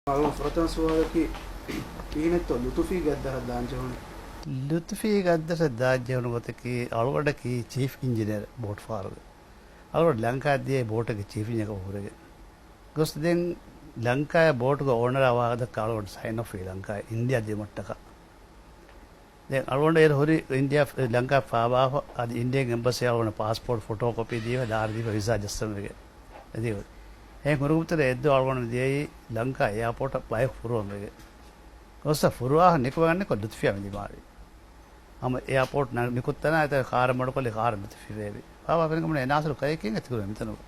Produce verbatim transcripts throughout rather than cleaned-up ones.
އަޅުގަނޑު ފުރަތަމަ ސުވާލަކީ، ކިހިނެއްތޯ ލުތުފީގެ އައްދަހަށް ދާން ޖެހުނީ؟ ލުތުފީގެ އައްދަހަށް ދާން ޖެހުނު ގޮތަކީ، އަޅުގަނޑަކީ ޗީފް އިންޖިނިއަރ ބޯޓު ފަހަރުގެ. އަޅުގަނޑު ލަންކާއަށް ދިޔައީ ބޯޓުގެ ޗީފް އިންޖިނިއަރކަމަށް ހުރެގެން. ގޮސް ދެން ލަންކާއަށް ބޯޓުގެ އޯނަރާ ވާހަކަ ދައްކާ އަޅުގަނޑު ސައިން އޮފް ވީ ލަންކާއަށް އިންޑިއާ ދިއުމަށްޓަކާ. ދެން އަޅުގަނޑު އޭރު ހުރި އިންޑިއާ، ލަންކާ ފާބާފަ، އަދި އިންޑިއަން އެމްބަސީ އަޅުގަނޑު ޕާސްޕޯޓް ފޮޓޯ ކޮޕީ ދީފަ، ދާރި ދީފަ ވިސާ ޖައްސަން ވެގެން އެދި ހުރި. އެހެން ހުރުމުތެރޭ އެއްދުވަހު އަޅުގަނޑު މި ދިޔައީ ލަންކާ އެއާޕޯޓަށް ބަޔަކު ފުރުވަން ވެގެން. ގޮސް ފުރުވާ ނިކުމެގަންނިކޮށް ލުތުފިޔާ މި ދިމާވި. ހަމަ އެއާޕޯޓް ނަ-، ނިކުތްތަނާ އެތަނަށް ކާރަށް މަޑުކޮށްލި ކާރަށް ލުތުފި ވޭވި. ފާބާ ފެނިގަމުން އެ ނާސިރު ކައެކެން އެތިކުރެ މިތަނުގަ.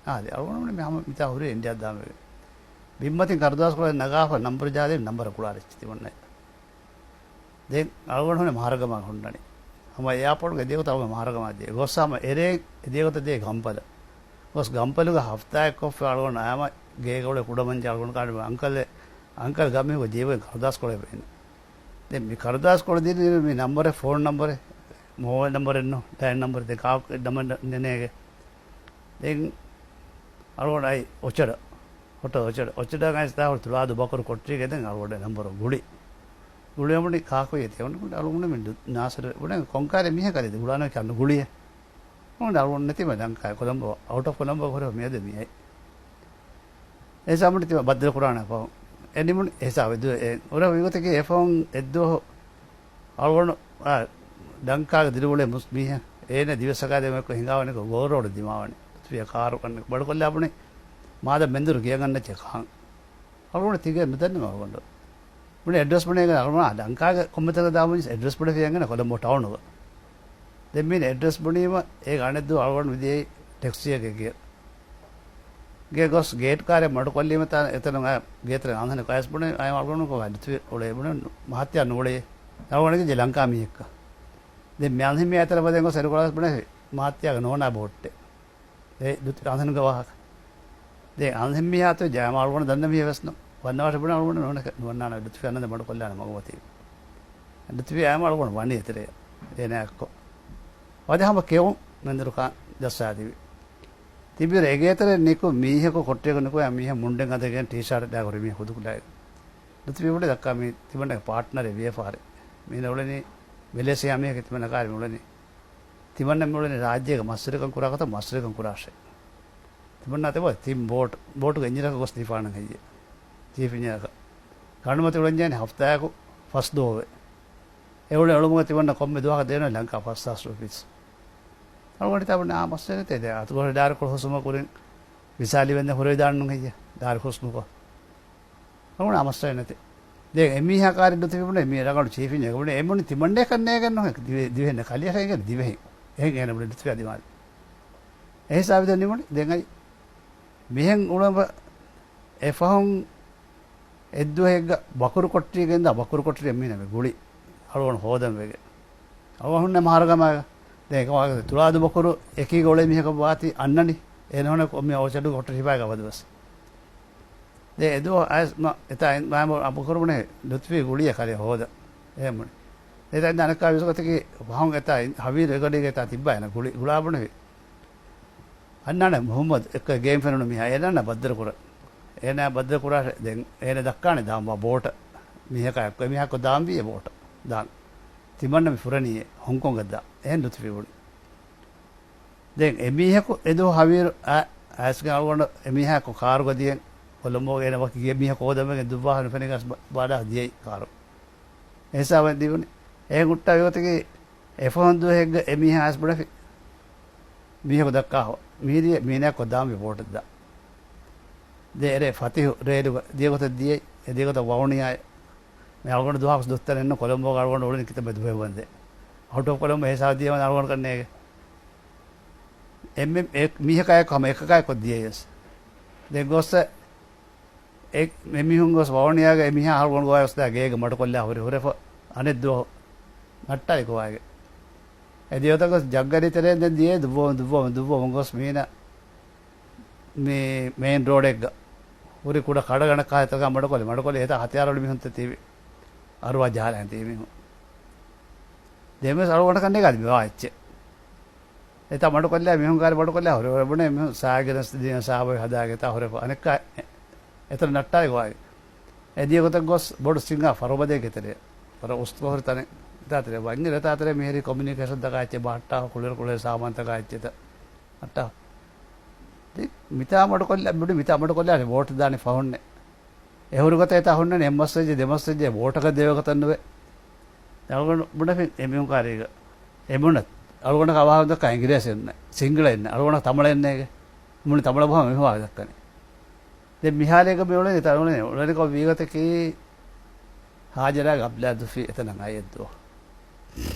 އާދެ، އަޅުގަނޑު މި ހަމަ މިތާ ހުރީ އިންޑިއާ ދާމެވެ. ބިންމަތިން ކަރުދާސްކޮޅެއް ނަގާފަ ނަންބަރު ޖަހާލި ނަންބަރަށް ކުޅާލިއްޗި ތިމަންނަ. ދެން އަޅުގަނޑު ހުންނެ މަހަރަގަމާ ހުންނަނީ. ހަމަ އެއާޕޯޓްގެ ދިޔަގޮތަށް އަޅުގަނޑު މަހަރަގަމާ ދިޔަ. ގޮއްސާމަ އެރޭ ދިޔަގޮތަށް ދިޔަ ގަންޕަލަ. ގޮސް ގަންޕަލުގަ ހަފްތާއެއް ކޮށްފަ އަޅުގަނޑު އާމަ ގޭގަ އުޅޭ ކުޑަމަންޖާ އަޅުގަނޑު ކާން އަންކަލެއް، އަންކަލް ގަމީހުގަ ޖޭބުގެ ކަރުދާސްކޮޅެއް ވޭނެ. ދެން މި ކަރުދާސްކޮޅު ދިނީ މި ނަންބަރެއް، ފޯން ނަންބަރެއް، މޯބައިލް ނަންބަރެއްނު، ލައިން ނަންބަރެއް، ދެން ކާކު ނަންބަރެއް ނެނޭގެ. ދެން އަޅުގަނޑު އައި އޮޗަޑަ، ހޮޓަލް އޮޗަޑަ، އޮޗަޑަ ގައިސް ދާ ހުރި ތުޅާދު ބަކުރު ކޮޓަރީގެ ދެން އަޅުގަނޑު ނަންބަރު ގުޅި. ގުޅި އަމުނި ކާކު އޭތި އަމުނި އަޅުގަނޑު މި ނާސިރު ބުނެ ކޮންކާރެ މީހަކަށް ދެ ގުޅާނަކަ އަންނަ ގުޅިއެ. އަމުނި އަޅުގަނޑު ނެތިމަ ލަންކާ ކޮލަމްބޯ، އައުޓް އޮފް ކޮލަމްބޯ ހުރެ މިއަދެ މިއައި. އެ ސާމުނި ތިމަ ބައްދަލު ކުރާނެ ފަހު. އެ ނިމުނި ހިސާބެ ދުވެ އެ އުރެ ވިގޮތަކީ އެ ފަހުން އެއްދުވަހު އަޅުގަނޑު، އާ، ލަންކާގެ ދިރިއުޅޭ މުސް މީހެއް އޭނަ ދިވެއްސަކާދޭ މެކު ހިނގާވަނިކޮ ގޯރޯޑު ދިމާވަނި. ތިޔަ ކާރު ކަންނެ ބަޑުކޮށްލާ ބުނި މާދަ މެންދުރު ގެޔަށް އަންނައްޗެ ކާން. އަޅުގަނޑު ތިގެ ނުދަންނަ އަޅުގަނޑު. ބުނި އެޑްރެސް ބުނޭގެ އަޅުގަނޑު ލަންކާގެ ކޮންމެތަނަ ދާ ބުނި އެޑްރެސް ބުނެ ފިޔަނގެނެ ކޮލަމްބޯ ޓައުނުގަ. ދެން މީނަ އެޑްރެސް ބުނީމަ އޭގެ އަނެއްދުވަ އަޅުގަނޑު މިދިޔައީ ޓެކްސީއެއްގެ ގެ ގެ ގޮސް ގޭޓް ކާރެއް މަޑުކޮށްލީމަ ތާ އެތަނުން އާ ގޭތެރެ އަންހެނެއް ކޮޔަސް ބުނެ އާ އަޅުގަނޑު ކޮ ލުތުފި އުޅޭ ބުނެ މަހަތްޔާ ނުއުޅޭ. އަޅުގަނޑު ޖެ ލަންކާ މީހެއްކަ. ދެން މި އަންހެން މި އެތަނަށް ބަދެން ގޮސް އެރުކޮޅަސް ބުނެ މަހަތްޔާގެ ނޯނާ ބޯޓެއް. އެ ލުތުފި އަންހެނުގެ ވާހަކަ. ދެން އަންހެން މީހާ އަތު ޖައިމަ އަޅުގަނޑު ދަންނަ މީހެއް ވެސް ނޫން. ވަންނަވާށެ ބުނެ އަޅުގަނޑު ނޫނެކެ ނުވަންނާނެ ލުތުފި އަންނަން މަޑުކޮށްލާނެ މަގުމަތީ. ލުތުފި އާމަ އަޅުގަނޑު ވަނީ އެތެރެއަށް. އޭނާ އެއްކޮށް. ވަދެ ހަމަ ކެއުން މެންދުރުކާ ޖައްސާދިވި. ތިބިރު އެގޭތެރެ ނިކު މީހަކު ކޮޓްރިއަކު ނިކު އެ މީހަ މުންޑެއް އަދެގެން ޓީޝާޓް ދާ ހުރި މީހަ ހުދުކުލާއެއް. ލުތުފި ބުނި ދައްކާ މީ ތިމަންނަގެ ޕާޓްނަރެއް ވިޔަފާރި. މީނަ އުޅެނީ މެލޭޝިޔާ މީހަކެ ތިމަންނަ ކާރި މި އުޅެނީ. ތިމަންނަ މި އުޅެނީ ރާއްޖޭގެ މަސްވެރިކަން ކުރާ ގޮތަށް މަސްވެރިކަން ކުރާށޭ. ތިމަންނާ ތެބަ ތިން ބޯޓް، ބޯޓުގެ އިންޖިނަކަށް ގޮސް ދީފާނަން ހެއްޔެ؟ ޗީފް އިންޖިނަރަކަށް. ގަނޑުމަތި އުޅެންޖެހެނީ ހަފްތާއަކު ފަސް ދުވަހުވެ. އެ އުޅެ އުޅުމުގަ ތިމަންނަ ކޮންމެ ދުވަހަކަށް ދޭނަން ލަންކާ ފަސް ހާސް ރުފީސް. އަޅުގަނޑު ތާ ބުނެ އާ މައްސަލަ ނެތޭ ދެ. އަތުގަހުރި ޑާރިކޮޅު ހުސުމަ ކުރިން ވިސާ ލިބެންދެން ހުރެވިދާންނު ހެއްޔެ؟ ޑާރި ހުސްނުކޮށް. އަޅުގަނޑު އާ މައްސަލަ ނެތޭ. ދެން އެމީހާ ކާރި ލުތުފި ބުނެ މީ ރަނގަޅު ޗީފް އިންޖިނިއަރ ބުނެ އެމުނި ތިމަންޑޭ ކަންނޭގެން ނުހެ ދިވެ-، ދިވެހެން ކަލިޔަށް އެނގެން ދިވެހި. އެހެން އޭނަ ބުނެ ލުތުފިޔާ ދިމާލި. އެ ހިސާބި ދެން ނިމުނި ދެން އައި މިހެން އުޅަނބަ އެ ފަހުން އެއްދުވަހެއްގަ ބަކުރު ކޮޓްރީގެންދާ ބަކުރު ކޮޓްރީ މީނަ މި ގުޅި އަޅުގަނޑު ހޯދަން ވެގެ. އަޅުގަނޑު ހުންނެ މަހަރަގަމާގަ. ދެން އެކަމާގެ ތުޅާދު ބަކުރު އެކީގަ އުޅޭ މީހަކަށް ވާތީ އަންނަނީ. އޭނަ ހުންނެ ކޮ-، މި އޯޗަޑު ކޮޓަރި ހިފާގަ ވަދުވެސް. ދެ އެދުވަހު އައިސް މަ އެތާ އިން-، މާމު އަބުކުރު ބުނެ ލުތުފީ ގުޅިއެއް ކަލޭ ހޯދަ. އެހެން ބުނި. ދެ އެތާ އިން އަނެއްކާ ވިސްގޮތަކީ ފަހުން އެތާ އިން-، ހަވީރު އެގަޑީގަ އެތާ ތިއްބާ އޭނަ ގުޅި، ގުޅާ ބުނެވި. އަންނާނެ މުހައްމަދު އެއްކޮށް ގޭން ފެނުނު މީހާ އޭނާ ބައްދަލު ކުރަ. އޭނާ ބައްދަލު ކުރާށެ ދެން އޭނަ ދައްކާނެ ދާން ވާ ބޯޓަށް. މީހަކާ އެއްކޮށް އެމީހާ އެއްކޮށް ދާން ވީ އެ ބޯޓަށް. ދާން. ތިމަންނަ މި ފުރަނީ ހޮންކޮންގަ ދާ. އެހެން ލުތުފީ ބުނި. ދެން އެމީހަކު އެދުވަހު ހަވީރު އަ-، އައިސްގެން އަޅުގަނޑު އެމީހާއެކު ކާރުގަ ދިޔަން ކޮލަމްބޯގެ އޭނަ ވަކި ގިޔަ މީހަކު ހޯދަން ވެގެން ދުއްވާހަން ފެނިގަސް ބަ-، ބާޑާ ދިޔައީ ކާރު. އެހިސާބަށް ދިވުނީ. އެހެން ހުއްޓާ ވިގޮތަކީ އެފަހުން ދުވަހެއްގަ އެމީހާ އައިސް ބުނެފި. މީހަކު ދައްކާ ހޯ. މީރިއެ މީނާ ކޮށްދާން ވި ބޯޓަށް ދާ. ދެ އެރޭ ފަތިހު ރޭލުގަ ދިޔަގޮތަށް ދިޔައީ. އެ ދިޔަގޮތަށް ވައުނިޔާއެ. މި އަޅުގަނޑު ދުވަހަކު ދޮއްތަރެއްނު ކޮލަމްބޯގަ އަޅުގަނޑު އުޅެނީ ކިތަންމެ ދުވަހެއް ވަންދެން. އައުޓް އޮފް ކޮލަމްބޯ ހިސާބު ދިޔަމަ އަޅުގަނޑު ކަންނޭގެ. އެންމެ އެ މީހަކާއެކު ހަމަ އެކަކާއެކު ދިޔަޔަސް. ދެން ގޮއްސަ އެ މި މީހުން ގޮސް ވައުނިޔާގެ އެ މީހާ އަޅުގަނޑު ގޮވާ ގޮސްދާ ގޭގެ މަޑުކޮށްލާ ހުރި ހުރެފަ އަނެއް ދުވަހު ނައްޓާލި ގޮވާގެ. އެ ދިޔަތަ ގޮސް ޖައްގަރި ތެރޭ ދެން ދިޔަ ދުއްވަމު ދުއްވަމު ދުއްވަމު ގޮސް މީނަ މި މެއިން ރޯޑެއްގަ ހުރި ކުޑަ ކަޑަގަނޑަކާ އެތަގާ މަޑުކޮށްލި، މަޑުކޮށްލި އެތާ ހަތިޔާރު މީހުންތައް ތީވި. އަރުވާ ޖަހާލަން ތީ މީހުން. ދެމެސް އަޅުގަނޑަކަށް ނޭގާ މިވާ އެއްޗެއް. އެތާ މަޑުކޮށްލާ މީހުން ގާރި މަޑުކޮށްލާ ހުރެ ހުރެ ބުނެ މީހުން ސާގިރަސް ދިޔަ ސާބޮއި ހަދާގެ ތާ ހުރެފަ އަނެއްކާ އެ-، އެތަން ނައްޓާލި ގޮވާގެ. އެ ދިޔަ ގޮތަށް ގޮސް ބޮޑު ސިނގާ ފަރުބަދޭގެ ތެރެއަށް، ވަރަށް އުސްތުވާ ހުރި ތަނެއް. އެތާ ތެރެއަށް ވަންޏިރޭ، އެތާ ތެރެއަށް މިހިރީ ކޮމިއުނިކޭޝަންތަކާ އެއްޗެއް ބަހައްޓާ، ކުޅިވަރު ކުޅޭ ސާމާންތަކާ އެއްޗެއް އައްޓާ. ދެން މިތާ މަޑުކޮށްލާ، ބުޑި މިތާ މަޑުކޮށްލާނެ ވޯޓް ދާނެ ފަހުންނެއް. އެ ހުރި ގޮތަށް އެތާ ހުންނަނީ އެއް މަސް ވެއްޖެ ދެ މަސް ވެއްޖެ ވޯޓަކަށް ދެވޭ ގޮތަށް ނުވޭ. އަޅުގަނޑު ބުނެފިން އެ މީހުން ކާރީގަ. އެ ބުނަ އަޅުގަނޑަކަށް އަވާހަކަ ދައްކާ އިނގިރޭސި އެއްނެ، ސިންގްޅެއްނެ، އަޅުގަނޑަކަށް ތަމަޅެއްނޭގެ. މުޅި ތަމަޅަށް ބަހާ މި ވާހަކަ ދައްކަނީ. ދެން މި ހާލޭގަ މި އުޅެނީ، ތަ އުޅެނީ، އުޅެނި ކޮށް ވީގޮތަކީ ހާޖަރާގެ އަބްލާ ދުފި އެތަނަށް އައި އެއްދުވަހު.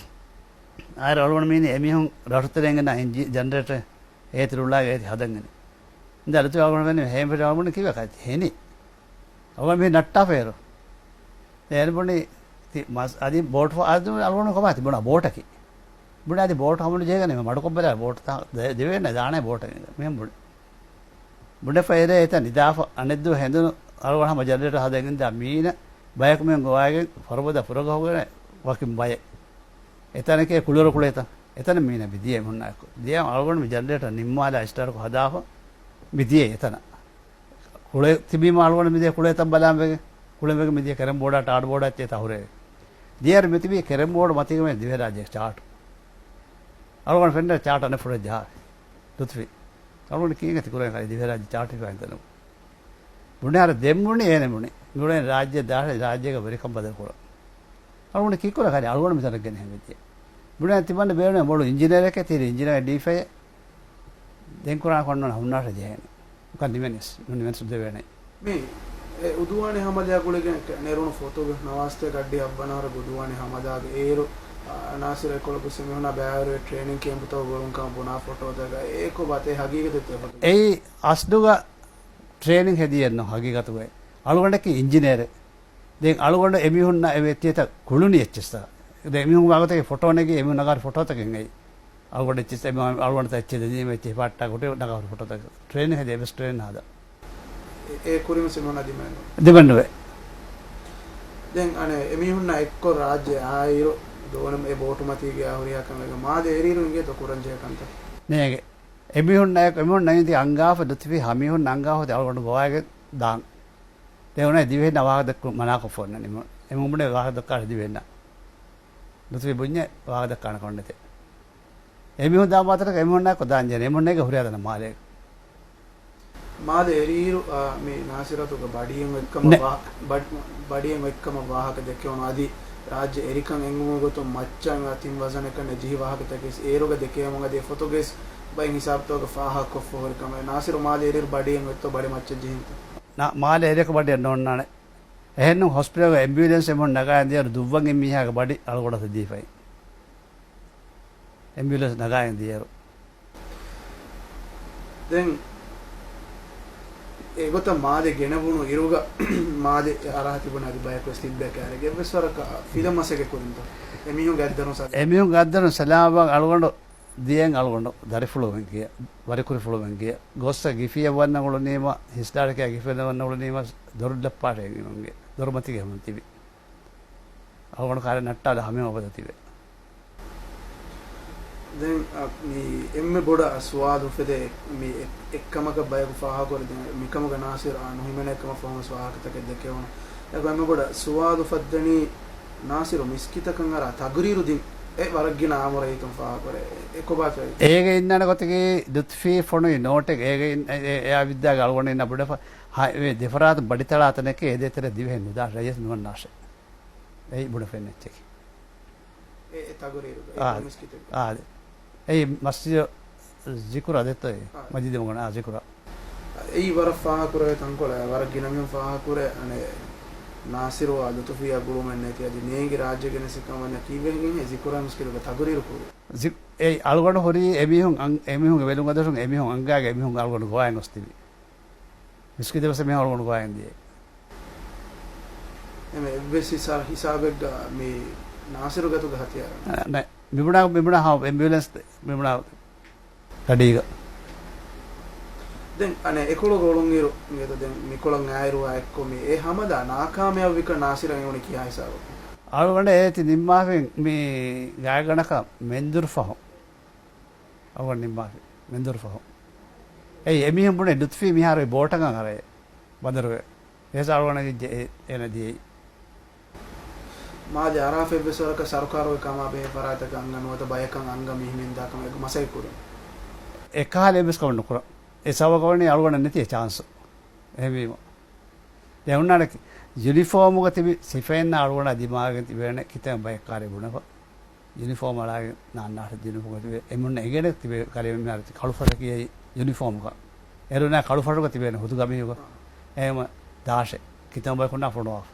އާއިރު އަޅުގަނޑު މީނީ އެމީހުން ރަށުތެރެއިން ގެންނަ އިންޖި-، ޖަނަރޭޓަރެއް އޭތި ރުޅާގެ އޭތި ހަދަން އިނީ. އިނދެ އަލުތު އަޅުގަނޑު ވެނި ހޭން ފެށި އަޅުގަނޑު ކީއްވެ ކައިތި ހެނި. އަޅުގަނޑު މި ނައްޓާފައިރު. އޭނަ ބުނި ތި މަސް އަދި ބޯޓް ފަ-، އަދި އަޅުގަނޑު ކަމާ ތިބުނާ ބޯޓަކީ. ބުނި އަދި ބޯޓް ހަމަނު ޖޭގަނެ މަޑުކޮށްބަލާ ބޯޓް ތާ ދެ-، ދެވޭނެ ދާނެ ބޯޓަށް މިހެން ބުނި. ބުނެފައިރޭ އެތަ ނިދާފަ އަނެއްދުވަ ހެނދުނު އަޅުގަނޑު ހަމަ ޖަނަރޭޓަރ ހަދައިގެން ދާ މީނަ ބަޔަކު މިހެން ގޮވާގެން ފަރުބަދަ ފުރަގަހުގެނެ ވަކިން ބަޔެއް. އެތަނަކޭ ކުޅިވަރު ކުޅޭތަ؟ އެތަނަށް މީނަ މި ދިޔަ އެމުންނާއެކު. ދިޔަ އަޅުގަނޑު މި ޖަނަރޭޓަރ ނިންމާލާ އިސްޓާޓްކޮށް ހަދާފަ މި ދިޔަ އެތަނަށް. ކުޅެ ތިބީމަ އަޅުގަނޑު މިދިޔަ ކުޅޭތައް ބަލާން ވެގެން، ކުޅެން ވެގެން މިދިޔަ ކެރަމް ބޯޑާ ޓާޑް ބޯޑާ އެއްޗެއް ތަހުރޭ. ދިޔައިރު މިތިބީ ކެރަމް ބޯޑު މަތީގަ މި ދިވެހިރާއްޖޭގެ ޗާޓު. އަޅުގަނޑު ފެންނަ ޗާޓު އަނެއް ފުރެ ޖަހާ. ލުތުފީ. އަޅުގަނޑު ކީނގެ ތި ކުރަން ކަލި ދިވެހިރާއްޖެ ޗާޓު ހިފާ އިނދަނު. ބުނެ އަރަ ދެން ބުނި އޭނެ ބުނި. މި އުޅެން ރާއްޖެ ދާށެ ރާއްޖޭގެ ވެރިކަން ބަދަލު ކުރަން. އަޅުގަނޑު ކީއްކުރަން ކަލި އަޅުގަނޑު މިތަނަށް ގެނެހެން ވެއްޖެ. ބުނެ ތިމަންނަ ބޭނުން ބޮޑު އިންޖިނޭރެކޭ ތިރި އިންޖިނޭރ ޑީފައެއް. ދެން ކުރާ ކޮންނަ ހުންނާށެ ޖެހޭނެ. ކަން ނިމެނިސް، ނުނިމެންސު ދެވޭނެ. މި އެ އުދުވާނެ ހަމަލާ ގުޅިގެން ނެރުނު ފޮތުގެ ނަވާސްތޭ ގައްޑި އަށްވަނަހަރު އުދުވާނެ ހަމަލާގެ އޭރު، އާ، ނާސިރު އެކޮޅަކު ސެމިހުނާ ބައިވެރިވެ ޓްރޭނިން ކޭމްޕުތަކު ގުޅުން ކަމަށް ބުނާ ފޮޓޯތަކަށް އެކޮބާތޭ ހަގީގަތެއް ތެ ފޮތު؟ އެއީ އަސްލުގަ ޓްރޭނިން ހެދިޔެއްނު ހަގީގަތުގައި. އަޅުގަނޑަކީ އިންޖިނޭރެއް. ދެން އަޅުގަނޑު އެމީހުންނަށް އެ ވެއްޓިއެތަ ކުޅުނީ އެއްޗިއްސަ. ދެން އެމީހުން ވާގޮތަކީ ފޮޓޯ ނެގި އެމީހުން ނަގާ ފޮޓޯތަކެއް އެއީ. އަޅުގަނޑު އެއްޗިއްސަ، އެމީހުން އަޅުގަނޑު އެއްޗެއް ދެނީމަ އެއްޗެއް ހިފާއްޓާ ގޮތެއް ނަގާ ފޮޓޯތަކެއް. ޓްރޭނިން ހެދި އެއްވެސް ޓްރޭނިން ހާދަ. އެ، އެ ކުރިން ސިމޯނާ ދިމަން ނުވޭ. ދިމަން ނުވޭ. ދެން އަނެއް އެމީހުންނާ އެއްކޮށް ރާއްޖެ އާއިރު ދޯނަމް އެ ބޯޓުމަތީގެ އާ ހުރިހާ ކަމެއްގަ މާދެ އެރީރު އިނގޭތޯ ކުރަންޖެހޭ ކަންތައް؟ ނޭނގެ. އެމީހުންނާ އެ-، އެމީހުން ނައިންތި އަންގާފަ ދުތިފި ހަމީހުން އަންގާފަ އަޅުގަނޑު ގޮވާގެ ދާން. ދެން އޮންނަ ދިވެހިންނަށް ވާހަކަ ދައްކު މަނާކޮށްފަ އޮންނަނީ. އެމީހުން ބުނޭ ވާހަކަ ދައްކާ ދިވެހިންނަށް. ދުތިފި ބުންޏެ ވާހަކަ ދައްކާނެ ކަމެއް ނެތޭ. އެމީހުން ދާ މާތަރަކަށް އެމީހުންނާ ކޮ ދާން ޖެހޭނެ. އެމީހުންނޭގެ ހުރިހާ ތަނަށް މާލޭ. މާލެ އެރީރު، އާ، މި ނާސިރަތުގެ ބަޑިއެއް އޮތްކަމަށް ނެ- ވާ-، ބަޑް-، ބަޑިއެއް އޮތްކަމަށް ވާހަކަ ދެކެވުނު އަދި ރާއްޖެ އެރިކަން އެނގުމުގެ ގޮތުން މައްޗަށް ތިން ވަޒަނަކަށް ނެޖިހި ވާހަކަތަކެސް އޭރުގަ ދެކެވެމުން އަދި އެ ފޮތުގެސް ބައެއް ހިސާބުތަކުގަ ފާހަގަކޮށްފަ ހުރި ކަމެއް. ނާސިރު މާލެ އެރީރު ބަޑިއެއް އޮތްތޯ ބަޑި މައްޗަށް ޖެހިންތޯ؟ ނާ، މާލެ އެރިއަކު ބަޑިއެއް ނޯންނާނެ. އެހެންނު ހޮސްޕިޓަލްގެ އެމްބިއުލެންސް އެމީހުން ނަގާ އިންދިޔައިރު ދުއްވަން އެ މީހާގެ ބަޑި އަޅުގަނޑަށް ދީފައި. އެމްބިއުލެންސް ނަގާ އިންދިޔައިރު. ދެން އެގޮތަށް މާލެ ގެނެވުނު އިރުގަ މާލެ އަރާ ތިބުނު އަދި ބަޔަކުވެސް ތިއްބެ ކާރެގެ އެއްވެސް ވަރަކަށް ފިލަމަސެގެ ކުރިންތޯ؟ އެމީހުންގެ އަތްދަރުން ސަ- އެމީހުންގެ އަތްދަރުން ސަލާމަށް އަޅުގަނޑު ދިޔައިން އަޅުގަނޑު ދަރިފުޅު ވެން ގިޔަ، ވަރިކުރިފުޅު ވެން ގިޔަ، ގޮއްސަ ގިފިއެއް ވަންނަ އުޅުނީމަ، ހިސްޑާޅިކާ ގިފިއެއް ވަންނަ އުޅުނީމަ، ދޮރު ލައްޕާޓެއް އިނގިނުންގެ ދޮރުމަތީގެ ހަމަ ތިބި. އަޅުގަނޑު ކާރެއް ނައްޓާލާ ހަމަ އަބަދަށް ތިބެ. ދެން، އަ، މި އެންމެ ބޮޑަށް ސުވާލު އުފެދޭ މި އެއް-، އެއްކަމަކަށް ބަޔަކު ފާހަގަކުރި ދެން މިކަމުގަ ނާސިރު އާ ނުހިމެނޭ ކަމަށް ފަހުން ވެސް ވާހަކަތަކެއް ދެކެވުނު. އެކު އެންމެ ބޮޑަށް ސުވާލު އުފައްދަނީ ނާސިރު މިސްކިތަކަށް އަރާ ތަގުރީރު ދިން އެ ވަރަށް ގިނަ އާމުރެއް ހިތުން ފާހަގަކުރޭ. އެ ކޮބާތޯ އެ؟ އޭގެ އިންނާނެ ގޮތަކީ ލުތްފީ ފޮނުވި ނޯޓެއް އޭގެ އިން-، އެ، އެ، އެއާ ވިއްދާގެ އަޅުގަނޑު އިންނަ ބުޑަފަ ހަ-، އެ ދެފަރާތު ބަޑިތަޅާ ތަނެކޭ އެ ދޭތެރެ ދިވެހި ނުދާ ރައްޔަތު ނުވަންނާށެ. އެއީ ބުނެފެން އެއްޗެކޭ. އެ، އެ ތަގުރީރުގަ، އާ، އެ މިސްކިތެއް. އާ، އެއީ މަސްޖިދު ޒިކުރު އަދެއްތޯ އެ؟ އާ. މަސްޖިދު މަގުނަ، އާ، ޒިކުރަށް. އެއީ ވަރަށް ފާހަގަކުރެވޭ ތަންކޮޅެއް. ވަރަށް ގިނަ މީހުން ފާހަގަކުރޭ، އަނެއް ނާސިރުއާ ލުތުފީއާ ގުޅުމެއް ނެތި. އަދި ނޭނގި ރާއްޖެ ގެނެސް ކަމަށް ކީއްވެގެން ޒިކުރާ މިސްކިތުގަ ތަގުރީރު ކުރު. ޒި-، އެ އަޅުގަނޑު ހުރީ އެމީހުން އަން-، އެމީހުންގެ ވެލުން އަދަށުން އެމީހުން އަންގާގެ އެމީހުން އަޅުގަނޑު ގޮވާއިން ގޮސް ތިބި. މިސްކިތަށް ވެސް އެމީހުން އަޅުގަނޑު ގޮވާއިން ދިޔަ. އެމެ އެއްވެސް ހިސާ-، ހިސާބެއްގަ މި ނާސިރު ގަތުގަ ހަތިޔާރު. ނަ-، ނަ-، މިބުނާ، މިބުނާ ހާ، އެމްބިއުލެންސް މިބުނާ ގަޑީގަ. ދެން އަނެއް އެކޮޅު ގޮޅުންއިރު، މިއަދު ދެން މިކޮޅަށް އާއިރު އާ އެއްކޮށް މި އެ ހަމަލާ ނާކާމިޔާބުވިކަން ނާސިރަށް އެނގުނީ ކިހާ ހިސާބަކުން؟ އަޅުގަނޑަށް އޭތި ނިންމާފިން މި ގާތްގަނޑަކަށް މެންދުރު ފަހު. އަޅުގަނޑު ނިންމާފި މެންދުރު ފަހު. އެއީ އެމީހުން ބުނެ ލުތުފީ މިހާރު އެ ބޯޓަކަށް އަރައޭ ބަނދަރުގެ. އެހެން އަޅުގަނޑަށް އެ-، އޭނަ ދިޔައީ. މާލެ އަރާފަ އެއްވެސް ވަރަކަށް ސަރުކާރުގެ ކަމާ ބެހޭ ފަރާތަކަށް އަންގަ ނުވަތަ ބަޔަކަށް އަންގަ މި ހިމެނިދާ ކަމަށް އެކު މަސައްކަތް ކުރިން. އެކަހަލަ އެއްވެސް ކަމެއް ނުކުރަން. އެ ސަބަބަކަށް ވަނީ އަޅުގަނޑަށް ނެތި އެ ޗާންސު. އެހެންވީމަ. ދެން ހުންނާނެ ޔުނިފޯމުގަ ތިބި ސިފައިންނާ އަޅުގަނޑާ ދިމާވެގެން ތިބޭނެ ކިތަން ބައެއް ކާރި ބުނެފަ. ޔުނިފޯމް އަޅާގެން ނާންނާށޭ ޔުނިފޯމް ތިބޭ. އެމުންނަ އެނގޭނެ ތިބޭ ކަރި މިހާރު ކަޅުފަށަކީ އެއީ ޔުނިފޯމްގަ. އޭރުންނާ ކަޅުފަށުގަ ތިބޭނެ ހުދު ގަމީހުގަ. އެހެންވީމަ ދާށޭ. ކިތަން ބަޔަކުންނާ ފޮނުވާފަ.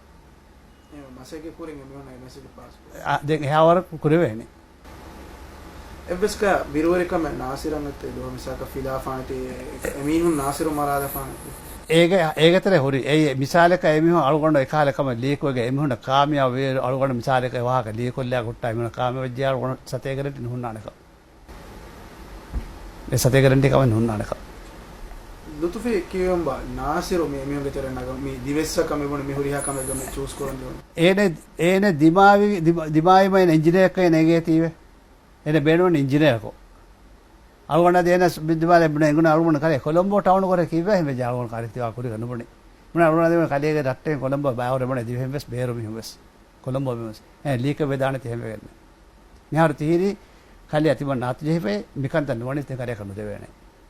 އެ މަސައްކަތް ކުރިން އެ މީހުންނަށް އެ މެސެޖް ޕާސް ކުރޭ. އާ، ދެން އެހާވަރަކު ކުރެވޭނެ. އެއްވެސް ކަ ބިރުވެރިކަމެއް ނާސިރަށް އެއް ދުވަހު މިސާލަކަށް ފިލާފާނެތީ، އެ، އެމީހުން ނާސިރު މަރާލަފާނެތީ. އޭގެ، އޭގެ ތެރޭ ހުރި. އެއީ މިސާލަކަށް އެމީހުން އަޅުގަނޑު އެކާލަ ކަމެއް ލީކުވެގެން އެމީހުންނަށް ކާމިޔާބު ވޭ އަޅުގަނޑު މިސާލަކަށް އެ ވާހަކަ ލީކޮށްލާ ހުއްޓާ އެމީހުންނަށް ކާމިޔާބު ވެއްޖެ އަޅުގަނޑު ސަތޭކަ ރެންޓި ނުހުންނާނެކަން. އެ ސަތޭކަ ރެންޓި ކަމެއް ނުހުންނާނެކަން. ލުތުފީ ކިޔުން ބާ ނާސިރު މި އެމީހުންގެ ތެރެ ނަގަން މި ދިވެއްސަކަށް މި ބުނި މި ހުރިހާ ކަމެއްގަ މި ޗޫސް ކުރަން ދެވުނު. އޭނެ، އޭނެ ދިމާވި، ދިމާ-، ދިމާވީމަ އޭނަ އިންޖިނޭއަކަށް ނޭނގޭތީވެ. އޭނަ ބޭނުން އިންޖިނޭއަކު. އަޅުގަނޑާ ދޭނަ ދިމާލެ ބުނެ އެނގުނަ އަޅުގަނޑު ކަލޭ ކޮލޮމްބޯ ޓައުނު ކޮރެ ކިއްވެ ހެމެޖެ އަޅުގަނޑު ކާރި ތިވާ ކުރިގަ ނުބުނި. ބުނެ އަޅުގަނޑާ ދޭނަ ކަލޭގެ ރައްޓެއް ކޮލޮމްބޯ ބާވަރެ ބުނެ ދިވެހިން ވެސް ބޭރު މީހުން ވެސް. ކޮލޮމްބޯ ބިމަސް. އެ ލީކެއް ވެދާނެ ތިހެން ވެގެން. މިހާރު ތިހިރީ ކަލެއަށް ތިމަން ނާތު ޖެހިފައި މިކަންތައް ނުވަނީ ތި ކަލެއަކަށް ނުދެވޭނެ.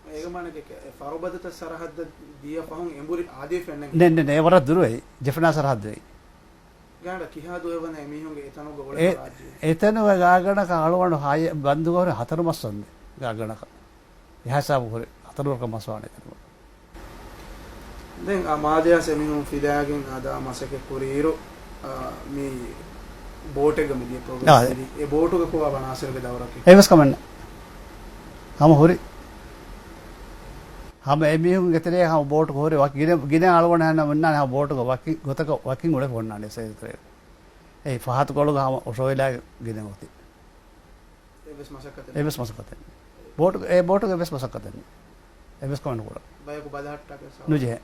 އޭގެ މާނަ ކެ-، ކެ-، ފަރުބަދަތައް ސަރަހައްދަށް ދިޔަ ފަހުން އެނބުރި އާދޭ ފެންނަން. ނެ، ނެ، ނެ، އެ ވަރަށް ދުރުވެ. ޖެފްނާ ސަރަހައްދުވެ. ގާނޑަ ކިހާ ދުވެވަނަ އެމީހުންގެ އެތަނުގަ އުޅެފަ އެ-، ރާއްޖެ. އެތަނުގަ ގާގަނޑަކަށް އަޅުގަނޑު ހާއްޔަ ބަންދުގަ ހުރި ހަތަރު މަސް ވަންދެ ގާގަނޑަކަށް. އެހާ ހިސާބު ހުރި ހަތަރު ވަރަކަށް މަސް ވާނެ އެތަނުގަ. ދެން އާ މާލެއަސް އެމީހުން ފިލާގެން އަދާ މަސައްކަތް ކުރިއިރު، އާ، މި ބޯޓެއްގަ މި ދިޔަ ޕްރޮގްރާމް އާ، ދި-، އެ ބޯޓުގަ ކޮބާ ނާސިރުގެ ދައުރަކީ؟ އެވެސް ކަމެއް ނެތް. ހަމަ ހުރި. ހަމަ އެމީހުންގެ ތެރޭ ހަމަ ބޯޓުގަ ހުރި ވަކި ގިނަ، ގިނަ އަޅުގަނޑު ހަންނަ އޮންނާނެ ހަމަ ބޯޓުގަ ވަކި ގޮތަކަށް ވަކިން އުޅެފަ އޮންނާނެ ސޭދު ތެރޭ. އެ ފަހަތު ކޮޅުގަ ހަމަ އޮށޯވެލާ ގިނަ ގޮތި. އެވެސް މަސައްކަތެއް. އެވެސް މަސައްކަތެއް. ބޯޓު، އެ ބޯޓުގެ އެވެސް މަސައްކަތެއް. އެވެސް ކަމެއް ނުކުރާ. ބަޔަކު ބަލަހައްޓާކަށް ސަވާ. ނުޖެހޭ.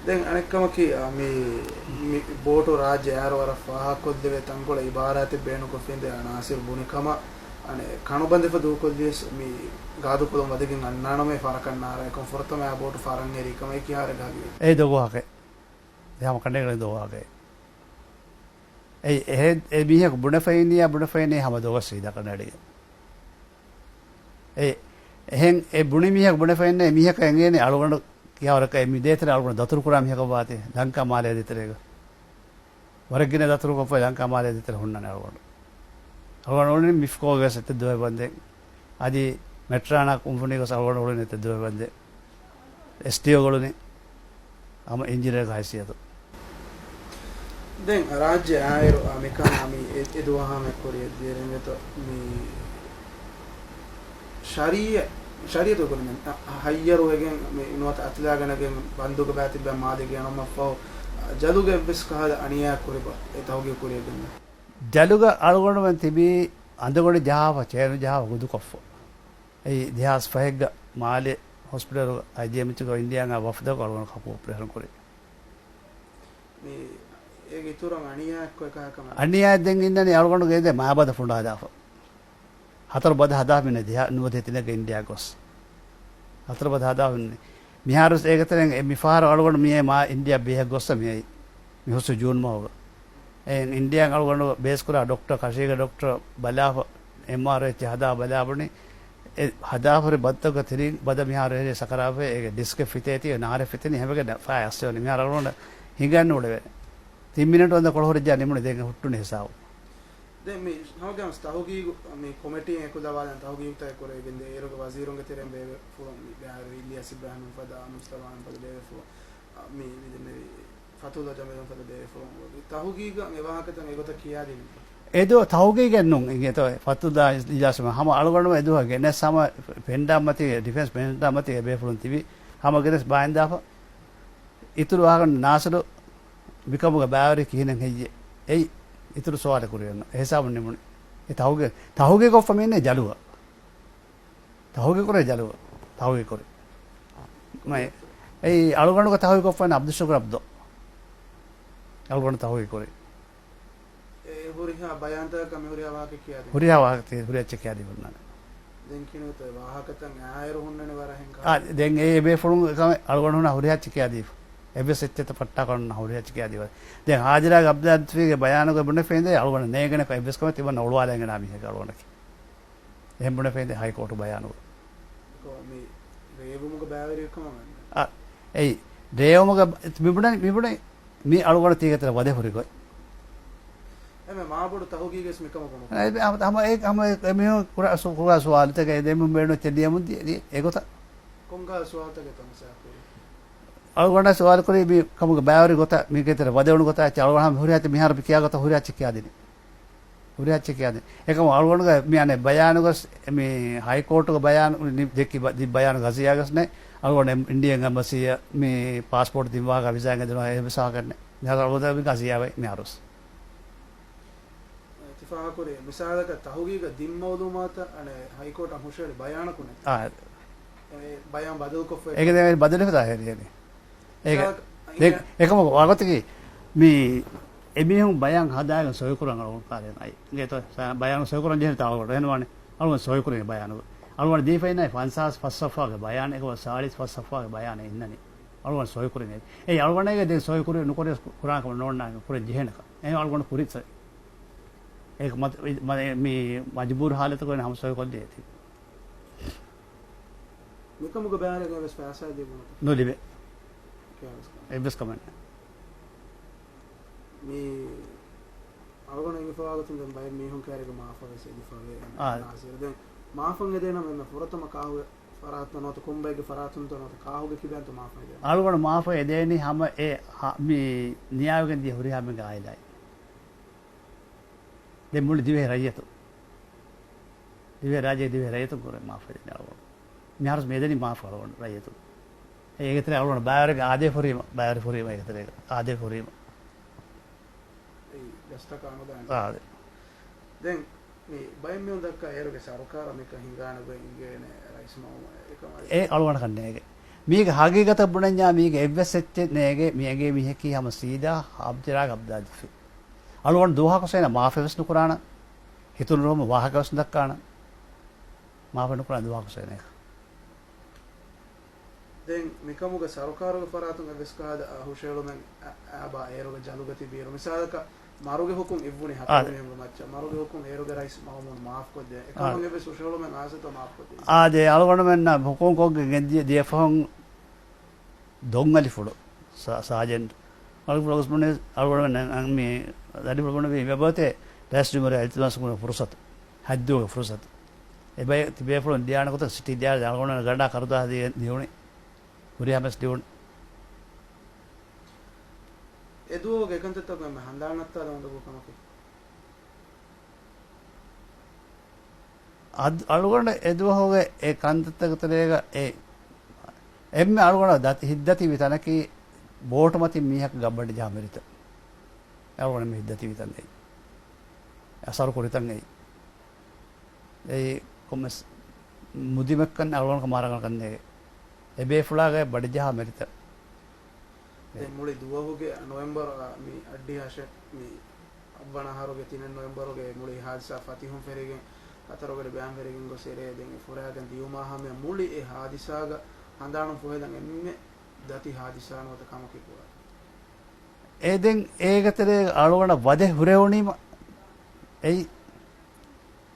ދެން އަނެއްކަމަކީ، އާ، މި، މި ބޯޓު ރާއްޖެ އަހަރު ވަރަށް ފާހަގަކޮށްލެވޭ ތަންކޮޅެއް އިބާރާތެއް ބޭނުންކޮށްފިންދޭ ނާސިރު ބުނި ކަމަށް، އަނެއް ކަނުބަނދެފަ ދޫކޮށްލިޔަސް މި ގާދޫކޮލުން ވަދެގެން އަންނާނަމޭ ފަރަކަށް ނާރާ އެކަމް ފުރަތަމަ އާ ބޯޓު ފަރަން އެރީ ކަމަށް ކިހާރެއް ހަގީ. އެ ދޮގު ހަކެ. ދެ ހަމަ ކަނޑޭގަ ދޮގު ހަކެ. އެ، އެހެ، އެ މީހަކު ބުނެފައިންނިޔާ، ބުނެފައިންނިޔާ ހަމަ ދޮގަސް ސީދާ ކަނޑައެޅިގެން. އެ، އެހެން އެ ބުނި މީހަކު ބުނެފައިންނެ އެ މީހަކަށް އެނގޭނެ އަޅުގަނޑު ކިޔާވަރަކަށް އެ މި ދޭތެރެ އަޅުގަނޑު ދަތުރު ކުރާ މީހަކަށް ވާތީ ލަންކާ މާލޭ ދޭތެރޭގަ. ވަރަށް ގިނަ ދަތުރު ކޮށްފައި ލަންކާ މާލޭ ދޭތެރެ ހުންނާނެ އަޅުގަނޑު. އަޅުގަނޑު އުޅުނީ މިފްކޯގެ ވެސް އެތައް ދުވަހެއް ވަންދެން. އަދި މެޓްރާނާ ކުންފުނީގަސް އަޅުގަނޑު އުޅުނީ އެތައް ދުވަހެއް ވަންދެން. އެސްޓީއޯ އުޅުނީ. ހަމަ އިންޖިނިއަރގެ ހައިސިއްޔަތު. ދެން ރާއްޖެ އާއިރު، އާ، މިކަން، އާ، މި އެ، އެ ދުވަހާ މެ ކުރިއަށް ދިޔަ ރިނގެތަ މި ޝަރީއަ-، ޝަރީއަތު ކުރިން، އަ، ހައްޔަރުވެގެން މި ނުވަތަ އަތުލާގަނެގެން ބަންދުގަ ބާތިއްބަ މާލެ ގެނައުމަށްފަހު، ޖަލުގަ އެއްވެސް ކަހަލަ އަނިޔާ ކުރިބަ އެ ތަހުގީގު ކުރިއަށް ގެންދަ؟ ޖަލުގަ އަޅުގަނޑުމެން ތިބީ އަނދަގޮނޑި ޖަހާފަ، ޗޭނު ޖަހާފަ ގުދުކޮށްފަ. އެއީ ދެހާސް ފަހެއްގަ މާލެ ހޮސްޕިޓަލުގަ އައިޖީއެމްއެޗުގަ އިންޑިއާގެ ވަފްދަކު އަޅުގަނޑު ކަކު އޮޕަރޭޝަން ކުރި. މި އޭގެ އިތުރަށް އަނިޔާއެއް ކޮއެ ކަހަކަ މަ-، އަނިޔާއެއް ދެން އިންނަނީ އަޅުގަނޑުގެ އެދެ މާބަދަ ފުނޑާ ހަދާފަ. ހަތަރު ބަދަ ހަދާ މިނެ ދިހަ ނުވަދިހަ ތިނެއްގަ އިންޑިއާ ގޮސް. ހަތަރު ބަދަ ހަދާ މިނެ. މިހާރު ވެސް އޭގެ ތެރެއިން އެ މިފަހަރު އަޅުގަނޑު މިއޭ މާ އިންޑިއާ ބޭހަށް ގޮއްސަ މިއައީ. މި ހުސް ޖޫން މަހުގަ. އެ އިންޑިއާ އަޅުގަނޑު ބޭސްކުރާ ޑޮކްޓަރ، ކަށީގެ ޑޮކްޓަރ ބަލާފަ، އެމްއާރްއެޗް ހަދާ ބަލާބުނި. އެ ހަދާފަ ހުރި ބަދަތަކުގެ ތިރިން ބަދަ މިހާރު އެހެރީ ސަކަރާތްވެ، އޭގެ ޑިސްކެއް ފިތޭތީ، ނާރެއް ފިތެނީ ހަމަގެ ފާ އައްސެވަނީ. މިހާރު އަޅުގަނޑަށް ހިނގަން ނޫޅެވޭ. ތިން މިނެޓު ވަންދެން ކޮޅު ހުރިއްޖާ ނިމުނީ ދެން ހުއްޓުނީ ހިސާބު. ދެން މި ހަމަގައިމުވެސް ތަހުގީގު، މި ކޮމިޓީއެއް އެކުލަވާލަން ތަހުގީގުތަކެއް ކުރެވިގެންދޭ. އޭރުގެ ވަޒީރުންގެ ތެރެއިން ބޭވެފުޅުން މި ބައި އިލްޔާސް އިބްރާހިމް ފަދަ، މުޖްތަބާ ފަދަ ބޭވެފުޅުން، މި، މި ދެންނެވި ފަތުލް ޖަމީލު ފަދަ ބޭފުޅުން ތަހުގީގަށް އެ ވާހަކަތައް އެގޮތަށް ކިޔާދިނުން. އެދު ތަހުގީގެއް ނޫން. އިނގޭތޯ ފަތުލް އިލްޔާސް ހަމަ އަޅުގަނޑު އެދުވަހު ގެނެސް ހަމަ ފެންޑާ މަތީގެ، ޑިފެންސް ފެންޑާ މަތީގެ ބޭފުޅުން ތިބި ހަމަ ގެނެސް ބާއިންދާފަ. އިތުރު ވާހަކަ ނާސިރު މިކަމުގަ ބައިވެރި ކިހިނެއް ހެއްޔެ؟ އެއީ އިތުރު ސުވާލެއް ކުރިއަށް އެހިސާބުން ނިމުނީ. އެ ތަހުގީ-، ތަހުގީގު ކޮށްފަ މިއިންނޭ ޖަލުގަ. ތަހުގީގު ކުރޭ ޖަލުގަ. ތަހުގީގު ކުރި. މައި-، އެއީ އަޅުގަނޑުގަ ތަހުގީގު ކޮށްފަ އިން އަބްދުއްޝުކުރު އަބްދު. އަޅުގަނޑު ތަހުގީގު ކުރި. އެ ހުރިހާ ބަޔާންތަކަކަށް މި ހުރިހާ ވާހަކަ ކިޔާދިން. ހުރިހާ ވާހަކަ ތި-، ހުރި އެއްޗެއް ކިޔާދީ ހުންނާނެ. ދެން ކިނުތަ ވާހަކަތައް އާއިރު ހުންނަނީ ވަރަށް ހެން ކާ. އާ، ދެން އެ ބޭފުޅުން އަޅުގަނޑު ހުންނަ ހުރިހާ ޗިކިއާ ދީފަ. އެއްވެސް އެއްޗެއްތަ ފައްޓާކޮށް ނުންނަ ހުރިހާ ޗިކިއާ ދީފަ. ދެން ހާޖިރާގެ އަބްދުލް ލަތީފްގެ ބަޔާނުގަ ބުނެފައިންދޭ އަޅުގަނޑަށް ނޭނގެނެކޮ އެއްވެސް ކަމެއް ތިމަންނަ އޮޅުވާލަން ގެނާ މީހެއް އަޅުގަނޑަކީ. އެހެން ބުނެފައިންދޭ ހައިކޯޓު ބަޔާނުގަ. ކޮ މި ރޭވުމުގެ ބައިވެރިކަމަށް ވަންނަ. އަ، އެއީ، ރޭވުމުގެ ބަ-، މިބުނަނީ، މިބުނަނީ މި އަޅުގަނޑު ތީގެތެރެ ވަދެ ހުރި ގޮތް. އެމެ މާބޮޑު ތަހުގީގެސް މިކަމަކު ނުކުރޭ. އެ، ހަމަ، ހަމަ އެ، ހަމަ އެ، އެމީހުން ކުރާ ސު-، ކުރާ ސުވާލުތަކެއް ދެމުން ބޭނުން ލިޔަމުން ދިޔަ، ދިޔަ އެގޮތަށް. ކޮންކަހަލަ ސުވާލުތަކެއްތޯ މިސާލަކު؟ އަޅުގަނޑަށް ސުވާލު ކުރީ މި ކަމުގެ ބައިވެރި ގޮތަށް، މީގެ ތެރެ ވަދެވުނު ގޮތަށް އެއްޗެއް އަޅުގަނޑު ހަމަ ހުރިހާ ތި މިހާރު މި ކިޔާ ގޮތަށް ހުރިހާ އެއްޗެއް ކިޔާދިނީ. ހުރިހާ އެއްޗެއް ކިޔާދިނީ. އެކަމު އަޅުގަނޑުގެ މި އަނެއް ބަޔާނުގަސް، މި ހައިކޯޓުގެ ބަޔާނު ނި-، ދެއްކި ބަ-، ދި ބަޔާނު ގަޒިޔާގަސް ނެ، އަޅުގަނޑު އިންޑިއަން އެމްބަސީއަށް މި ޕާސްޕޯޓް ދިން ވާހަކަ ވިސާ ގެންދިނުމަށް އެ ވިސާ ކަންނެ. މިހާރު އަޅުގަނޑު ގަޒިޔާ ވައި މިހާރުސް. އިތިފާހަކުރި މިސާލަކަށް ތަހުގީގަށް ދިން މައުލޫމާތަށް އަނެއް ހައިކޯޓަށް ހުށަހެޅި ބަޔާނަކު ނެތް. އާ. އެ ބަޔާން ބަދަލުކޮށްފައި. އޭގެ ދެން ބަދަލުވެފަ ދާ ހެރި ހެރި. އޭގެ މިސާލަކަށް ދެން އިނގޭ އެކަމަކު ވާގޮތަކީ މި އެމީހުން ބަޔާން ހަދާގެން ސޮއިކުރަން އަޅުގަނޑު ކާރި އައި. އިނގޭތޯ ބަޔާން ސޮއިކުރަން ޖެހޭ ތާޅުގަނޑު އެހެންވާނެ. އަޅުގަނޑު ސޮއިކުރީ ބަޔާނު. އަޅުގަނޑު ދީފައިންނާ ފަންސާސް ފަސް ސަފްހާގެ ބަޔާނެއް އެކަމަ ސާޅީސް ފަސް ސަފްހާގެ ބަޔާނެއް އިންނަނީ. އަޅުގަނޑު ސޮއިކުރީ ނެތް. އެއީ އަޅުގަނޑުގެ ދެން ސޮއިކުރި ނުކުރި ކުރާ ކަމެއް ނޯންނާ ކުރެން ޖެހޭނެކަން. އެހެން އަޅުގަނޑު ކުރި ސޮއި. އޭ މަ-، މަ-، މި މަޖުބޫރު ހާލަތަކު ވެން ހަމަ ސޮއިކޮށްލި އެތި. މިކަމުގެ ބައިވެރި އެއްވެސް ފައިސާ ދީ ބުނަތަ؟ ނުލިބޭ. ކިޔާވެސް ކަމެއް. އެއްވެސް ކަމެއް ނެތް. މި އަޅުގަނޑު އެނގިފަވާގޮތުން ދެން ބައެއް މީހުން ކައިރީގަ މާފަށް ވެސް އެދިފަވޭ. އާ. ނާސިރު. ދެން މާފަށް އެދޭނަމަ އެންމެ ފުރަތަމަ ކާހުގެ ފަރާތުންތޯ ނުވަތަ ކާހުގެ ކިބައިންތޯ މާފަށް އެދޭނެ؟ އަޅުގަނޑު މާފަށް އެދޭނީ ހަމަ އެ ހަ-، މި ނިޔާވެގެން ދިޔަ ހުރިހާ މީހުންގެ އާއިލާއިން. ދެން މުޅި ދިވެހި ރައްޔަތު. ދިވެހި ރާއްޖޭގެ ދިވެހި ރައްޔަތުން ކުރެ މާފަށް އެދޭނެ އަޅުގަނޑު. މިހާރު މި އެދެނީ މާފަށް އަޅުގަނޑު ރައްޔަތުން. އޭގެ ތެރޭ އަޅުގަނޑު ބައިވެރި އާދޭ ފުރީމަ، ބައިވެރި ފުރީމަ އޭގެ ތެރޭ އާދޭ ފުރީމަ. އެއީ ގަސްތަކާ ނުދާނެ. އާދެ. ދެން މި ބައެއް މީހުން ދައްކާ އޭރުގެ ސަރުކާރަށް މިކަން ހިނގާނެ ގޮތް އިނގޭނެ ރައީސް މައުމޫނަށް. އެކަމަށް އެ އަޅުގަނޑަކަށް ނޭނގެ. މީގެ ހަގީގަތަށް ބުނަންޏާ މީގެ އެއްވެސް އެއްޗެއް ނޭނގެ މި އެނގޭ މީހަކީ ހަމަ ސީދާ އަބްދުރާގް އަބްދާދިފި. އަޅުގަނޑު ދުވަހަކުސް އޭނަ މާފެއް ވެސް ނުކުރާނަން. ހިތުނުރުހުމަށް ވާހަކަ ވެސް ނުދައްކާނަން. މާފެއް ނުކުރާނަން ދުވަހަކުސް އޭނަ. ދެން މިކަމުގެ ސަރުކާރުގެ ފަރާތުން އެއްވެސް ކަހަލަ ހުށަހެޅުމެއް އަ-، އާބާ އޭރުގެ ޖަލުގަ ތިބިއިރު. މިސާލަކަށް މަރުގެ ހުކުމް އިއްވުނީ ހަތަރު އާ. މީހުންގެ މައްޗަށް. މަރުގެ ހުކުމް އޭރުގެ ރައީސް މައުމޫން މާފް ކޮށްދޭ. އާ. އެކަމަށް އެއްވެސް ހުށަހެޅުމެއް އާސަތޯ މާފް ކޮށްދޭ. އާދެ، އަޅުގަނޑުމެންނަށް ހުކުމް ކޮށްގެން ދިޔަ، ދިޔަ ފަހުން ދޮންއަލިފުޅު، ސާ-، ސާޖެންޓް. އަޅުގަނޑު ބުނެ، އަޅުގަނޑު މި އަލިފުޅު ބުނެ މި ބަބަތެ ރައީސް ޖުމްހޫރިއްޔާ އިލްތިމާސް ކުރުމުގެ ފުރުސަތު، ހައްދުވުމުގެ ފުރުސަތު. އެބައި ތިބޭފުޅުން ދިޔާނެ ގޮތަށް ސިޓީ ދިޔާ އަޅުގަނޑު ގަނޑާ ކަރުދާ ދި-، ދިޔުނީ. ހުރިހާ މެސް ދިޔުނީ. އެދުވަހުގެ އެކަންތައްތަކުން އެންމެ ހަނދާން ނައްތާލަން އުނދަގޫ ކަމަކީ. އަދް-، އަޅުގަނޑަށް އެދުވަހުގެ އެ ކަންތައްތަކުގެ ތެރޭގަ އެ އެންމެ އަޅުގަނޑަށް ދަތި-، ހިތްދަތިވި ތަނަކީ ބޯޓުމަތިން މީހަކު ގަބް ބަޑިޖަހާ މިރިތަން. އަޅުގަނޑަށް މި ހިތްދަތިވި ތަން އެއީ. އަސަރު ކުރި ތަން އެއީ. އެއީ ކޮންމެސް މުދިމެއްކަން އަޅުގަނޑަކަށް މާރަނގަޅަކަށް ނޭނގެ. އެބޭފުޅާގެ ބަޑިޖަހާ މިރިތައް. ދެން މުޅި ދުވަހުގެ ނޮވެމްބަރު، އާ، މި އައްޑިހަށެ މި އަށްވަނަ އަހަރުގެ ތިނެއް ނޮވެމްބަރުގެ މުޅި ހާދިސާ ފަތިހުން ފެރިގެން ހަތަރުގަޑި ބަޔާން ފެރިގެން ގޮސް އެރޭ. ދެން އެ ފުރާގެން ދިޔުމާ ހަމަޔަށް މުޅި އެ ހާދިސާގަ ހަނދާނުން ފުހެލަން އެންމެ ދަތި ހާދިސާ ނުވަތަ ކަމަކީ ކުރާ. އެ ދެން އޭގެ ތެރޭގަ އަޅުގަނޑަށް ވަދެ ހުރެވުނީމަ އެއީ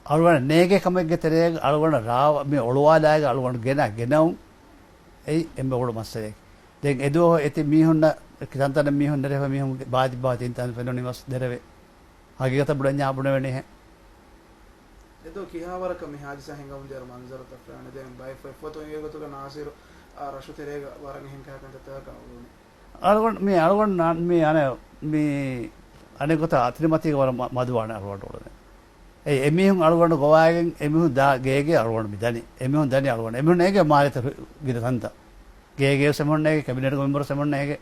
އަޅުގަނޑަށް ނޭގޭ ކަމެއްގެ ތެރޭގަ އަޅުގަނޑަށް ރާވަ-، މި އޮޅުވާލާގެ އަޅުގަނޑު ގެނަ ގެނައުން އެއީ އެންމެ ބޮޑު މައްސަލައެއް. ދެން އެދުވަހު އެތި މީހުންނަށް ތަންތަނަށް މީހުން ނެރެފަ މީހުން ބާތި ބާތި ތިން ތަން ފެނުނީމަސް ދެރަވެ. ހަގީގަތަށް ބުނަންޏާ ބުނެވެނީހެން. އެދޯ ކިހާވަރަކަށް މި ހާދިސާ ހިނގަމުން ދިޔައިރު މަންޒަރުތައް ފެންނަ. ދެން ބައެއް ފޮތްފޮތުން އެގޮތުގަ ނާސިރު އާ ރަށު ތެރޭގަ ވަރަށް އެހެން ކަހަލަ ކަންތައްތަކަކަށް އުޅުނީ. އަޅުގަނޑު، މި އަޅުގަނޑު ނާ-، މި އަނެއް، މި އަނެއް ގޮތަށް އަތިރިމަތީގަ ވަރަށް މަ-، މަދުވާނެ އަޅުގަނޑު އުޅުނީ. އެ، އެމީހުން އަޅުގަނޑު ގޮވާގެން އެމީހުން ދާ ގޭގެ އަޅުގަނޑު މި ދަނީ. އެމީހުން ދަނީ އަޅުގަނޑު. އެމީހުން ނޭގޭ މާލޭތައް ގިނަ ތަންތައް. ގޭގެ ވެސް އެމީހުން ނޭގޭ، ކެބިނެޓްގެ މެމްބަރު ވެސް އެމީހުން ނޭގޭ.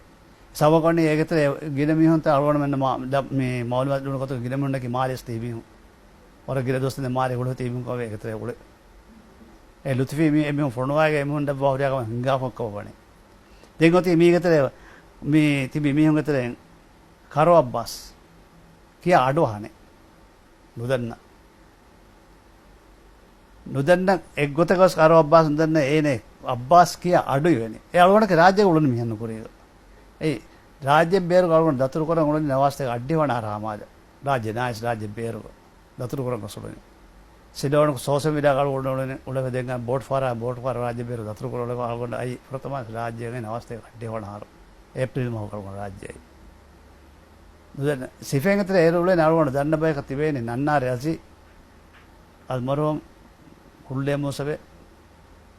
ސަބަބަކަށް ވަނީ އޭގެ ތެރޭ ގިނަ މީހުންތައް އަޅުގަނޑުމެންނަށް މާ-، ދަ-، މި މައުލޫމާތު ދިނުނު ގޮތުގަ ގިނަ މީހުންނަކީ މާލޭ ވެސް ތިބި މީހުން. ވަރަށް ގިނަ ދުވަސް ތިން މާލޭ ހުޅު ތިބި މީހުން ކަމަށް އޭގެ ތެރޭ އުޅޭ. އެ ލުތުފީ މީ އެމީހުން ފޮނުވާގެ އެމީހުން ދައްވާ ހުރިހާ ކަމެއް ހިނގާފަ ކަމަށް ވަނީ. ދެން އޮތީ މީގެ ތެރޭ މި ތިބި މީހުންގެ ތެރެއިން ކަރޯ އައްބާސް ކިޔާ އަޑު އަހަނެއް ނުދަންނަ. ނުދަންނަ އެއްގޮތަކަށް ކަރޯ އައްބާސް ނުދަންނަ އޭނެ އައްބާސް ކިޔާ އަޑު އިވެނީ. އެ އަޅުގަނޑަކީ ރާއްޖޭގަ އުޅުނު މީހެއް ނުކުރީ. އެއީ، ރާއްޖެ ބޭރުގަ އަޅުގަނޑު ދަތުރުކުރަން އުޅުނީ ނަވާސްތޭކަ އައްޑިހަވަނަ އަހަރަށް ހަމަ އާދެ. ރާއްޖެ ނާއިސް ރާއްޖެ ބޭރުގަ ދަތުރުކުރަން ގޮސް އުޅުނީ. ސިލޯނު ސޯސަ މިޑާގަ އަޅުގަނޑު އުޅުނީ އުޅެފަ ދެން ބޯޓު ފަހަރާ ބޯޓު ފަހަރާ ރާއްޖެ ބޭރު ދަތުރުކުރަން އުޅެފަ އަޅުގަނޑު އައީ ފުރަތަމަ ރާއްޖޭގަ ނަވާސްތޭކަ އައްޑިހަވަނަ އަހަރު އޭޕްރީލް މަހުގަ އަޅުގަނޑު ރާއްޖެ އައީ. ނުދަން ސިފޭންގެ ތެރޭ އޭރު އުޅެނީ އަޅުގަނޑު ދަންނަ ބަޔަކަށް ތިބޭނީ ނަންނާރި އަޒީ، އަލްމަރުހޫމް ކުއްލޭ މޫސަވެ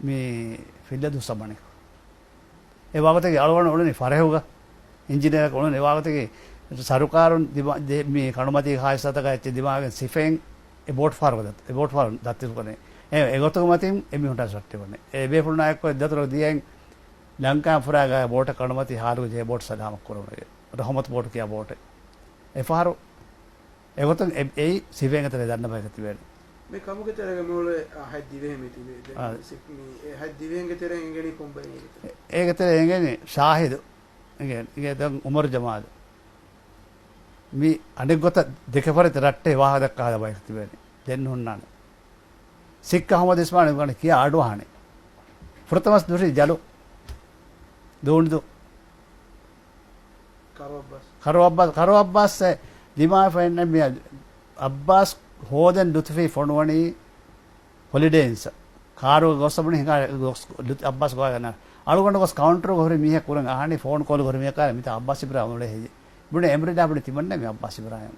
މި ފިއްލަދޫ ސަމަނިކު. އެ ވާގޮތަކީ އަޅުގަނޑު އުޅެނީ ފަރެހުގަ، އިންޖިނިއަރަކު އުޅެނީ އެ ވާގޮތަކީ ސަރުކާރުން ދިމާ-، ދެ-، މި ކަނޑުމަތީގެ ހާދިސާތަކާ އެއްޗެއް ދިމާވެގެން ސިފޭން އެ ބޯޓު ފަހަރު ދަތު-، އެ ބޯޓު ފަހަރު ދަތުރުކުރަނީ. އެ، އެގޮތުގެ މަތިން އެމީހުން ރައްޓެވަނީ. އެ ބޭފުޅުންނާ އެއްކޮށް ދަތުރަށް ދިޔައިން ލަންކާ ފުރާގަ ބޯޓަށް ކަނޑުމަތީ ހާލުގަ ޖެހޭ ބޯޓު ސަލާމަތް ކުރުމުގެ ރަހުމަތު ބޯޓު ކިޔާ ބޯޓެއް. އެފަހަރު އެގޮތުން އެ-، އެއީ ސިފޭންގެ ތެރޭ ދަންނަ ބަޔަކަށް ތިބޭނެ. މި ކަމުގެ ތެރޭގަ މިއުޅޭ އަހައެއް ދިވެހި މި ތިބޭ. ދެން އާ. ސި-، މި އެ އަހައެއް ދިވެހިންގެ ތެރޭ އެނގެނީ ކޮންބައި އެނގެތަ؟ އޭގެ ތެރޭ އެނގެނީ ޝާހިދު. އިނގޭ، އިނގޭ ދެން އުމަރު ޖަމާލު. މި އަނެއްގޮތަށް ދެކެ ފަރިތި ރައްޓެހި ވާހަކަ ދައްކާ ބަޔަކަށް ތިބޭނެ. ދެން ހުންނާނެ. ސިއްކަ އަހުމަދު އިސްމާން ގަނޑި ކިޔާ އަޑު އަހާނެ. ފުރަތަމަސް ދުށީ ޖަލު. ދޫނިދޫ. ކަރޯ އައްބާސް. ކަރޯ އައްބާސް، ކަރޯ އައްބާސް ދިމާވެފަ އިންނަ މި އައްބާސް ހޯދަން ލުތުފީ ފޮނުވަނީ ހޮލިޑޭ އިންސަ. ކާރުގަ ގޮސް ބުނި ހިނގާ ގޮސް ލުތު އައްބާސް ގޮވާގަންނަ. އަޅުގަނޑު ގޮސް ކައުންޓަރުގަ ހުރި މީހެއް ކުރަން އަހާނީ ފޯން ކޯލް ހުރި މީހަކާ މިތާ އައްބާސް އިބްރާހިމް އުޅޭ ހެއްޔޭ. ބުނެ އެމްރިލާ ބުނި ތިމަންނަ މި އައްބާސް އިބްރާހިމް.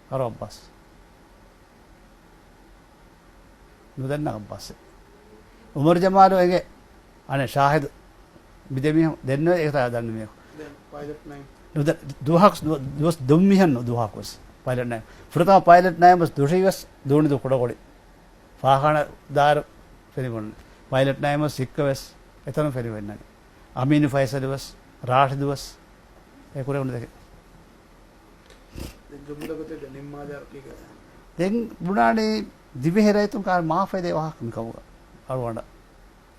ކަރޯ އައްބާސް. ނުދަންނަ އައްބާސް. އުމަރު ޖަމާލު އެނގޭ. އަނެއް ޝާހިދު. މި ދެމީހުން ދެންނެވި އެކަތާ ދަންނަ މީހަކު. ދެން ޕައިލަޓް ނައިމް. ނުދަ-، ދުވަހަކު ދު-، ދުވަސް ދެމީހަކު ނު ދުވަހަކުވެސް ޕައިލަޓް ނައިމް. ފުރަތަމަ ޕައިލަޓް ނައިމް ވެސް ދުށީ ވެސް ދޫނިދޫ ކުޑަކޮޅި. ފާޚާނާ ދާއިރު ފެނިބުން. ޕައިލަޓް ނައިމް ވެސް ސިއްކަ ވެސް އެތަނުން ފެނިބުންނަނީ. އަމީނު ފައިސަލު ވެސް، ރާޝިދު ވެސް އެ ކުރެވުނު ދެކެ. ދެން ޖުމްލަ ގޮތެއްގަ ނިންމާލާ ކީކޭ؟ ދެން ބުނާނީ ދިވެހި ރައްޔިތުން ކާ މާ ފައިދޭ ވާހަކަ މިކަމުގަ އަޅުގަނޑަށް.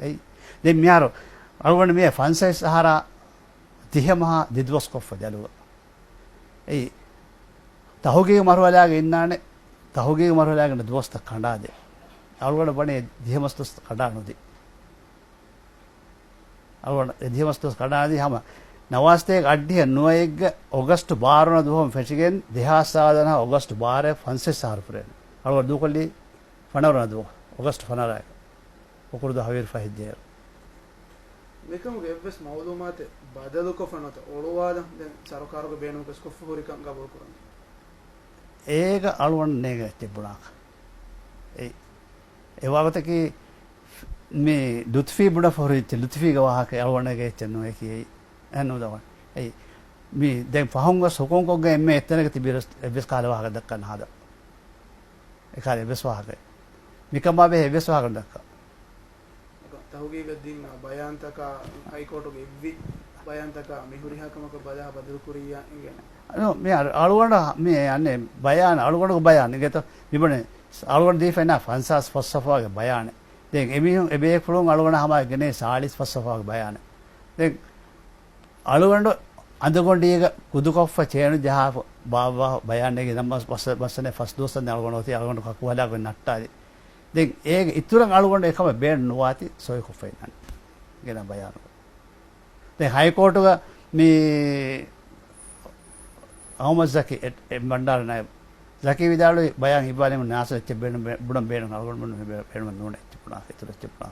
އެއީ. ދެން މިހާރު އަޅުގަނޑު މިއަށް ފަންސަވީސް އަހަރާ ދިހަ މަހާ ދެދުވަސް ކޮށްފަ ޖަލުގަ. އެއީ. ތަހުގީގު މަރުހަލާގަ އިންނާނެ، ތަހުގީގު މަރުހަލާގަ ދުވަސްތައް ކަނޑާދޭ. އަޅުގަނޑަށް ވަނީ ދިހަ މަސް ދުވަސް ކަނޑާ ނުދީ. އަޅުގަނޑަށް އެ ދިހަ މަސް ދުވަސް ކަނޑާނަދީ ހަމަ ނަވާސްތޭކަ އައްޑިހަ ނުވައެއްގަ އޮގަސްޓު ބާރަ ވަނަ ދުވަހުން ފެށިގެން ދެހާސް ސާދަނަ އޮގަސްޓު ބާރަ ފަންސަވީސް އަހަރު ފުރޭނެ. އަޅުގަނޑު ދޫކޮށްލީ ފަނަރަ ވަނަ ދުވަހު، އޮގަސްޓު ފަނަރަ. ކުކުރުދު ހަވީރު ފަހެއްޖެއިރު. މިކަމުގެ އެއްވެސް މައުލޫމާތެއް ބަދަލުކޮށްފަ ނުވަތަ އޮޅުވާލަން ދެން ސަރުކާރުގެ ބޭނުމަކަށް ކޮށްފަ ހުރިކަން ގަބޫލުކުރަން. އޭގަ އަޅުގަނޑު ނޭނގެ އެއްޗެއް ބުނާކަށް. އެ، އެ ވާގޮތަކީ މި ލުތުފީ ބުނަފަ ހުރި އެއްޗެއް، ލުތުފީގެ ވާހަކަ އަޅުގަނޑުގެ އެއްޗެއް ނުވޭ ކިޔައި. އެހެން ނޫން ދަވާ. އެއީ، މި ދެން ފަހުން ގޮސް ހުކުމްކޮށްގެން އެންމެ އެއްތަނަކަށް ތިބި އެއްވެސް ކަހަލަ ވާހަކަ ދައްކަން ހާދަ. އެކަހަލަ އެއްވެސް ވާހަކައެއް. މިކަމާ ބެހޭ އެއްވެސް ވާހަކަ ދައްކާ. ތަހުގީގަށް ދިން ބަޔާންތަކާ ހައިކޯޓުގެ އެއްވި ބަޔާންތަކާ މި ހުރިހާ ކަމަކަށް ބަލާ ބަދަލުކުރިއްޔާ އިނގޭނެ. ނޫ، މި އަޅު-، އަޅުގަނޑަށް މި އަންނެ ބަޔާން، އަޅުގަނޑުގެ ބަޔާން އިނގޭތޯ މިބުނެ އަޅުގަނޑު ދީފައިނާ ފަންސާސް ފަސް ސަފުވާގެ ބަޔާނެއް. ދެން އެމީހުން އެ ބޭފުޅުން އަޅުގަނޑަށް ހަމަ ގެނޭ ސާޅީސް ފަސް ސަފުވާގެ ބަޔާނެއް. ދެން އަޅުގަނޑު އަނދުގޮނޑީގަ ކުދުކޮށްފަ ޗޭނު ޖަހާފަ ބާއްވާ ބަޔާނެއްގެ ނަމަ މަސް-، މަސް-، މައްސަލަ ފަސް ދުވަސް އަންނަ އަޅުގަނޑު އޮތީ އަޅުގަނޑު ކަކުހަލާގޮތް ނައްޓާލި. ދެން އޭގެ އިތުރަށް އަޅުގަނޑު އެކަމެއް ބޭނުން ނުވާތީ ސޮއި ކޮށްފައިންނަން ގެނަ ބަޔާނު. ދެން ހައިކޯޓުގަ މި އަހުމަދު ޒަކީ އެ-، އެ ބަންޑާރަ ނައިބު ޒަކީ ވިދާޅުވި ބަޔާން އިއްވާލެމުން ނާސަރ އެއްޗެއް ބޭނުން، ބޭ-، ބުނަން ބޭނުން އަޅުގަނޑު ބޭނުން، ބޭ-، ބޭނުމެއް ނޫން އެއްޗެއް ބުނާ، އިތުރު އެއްޗެއް ބުނާ.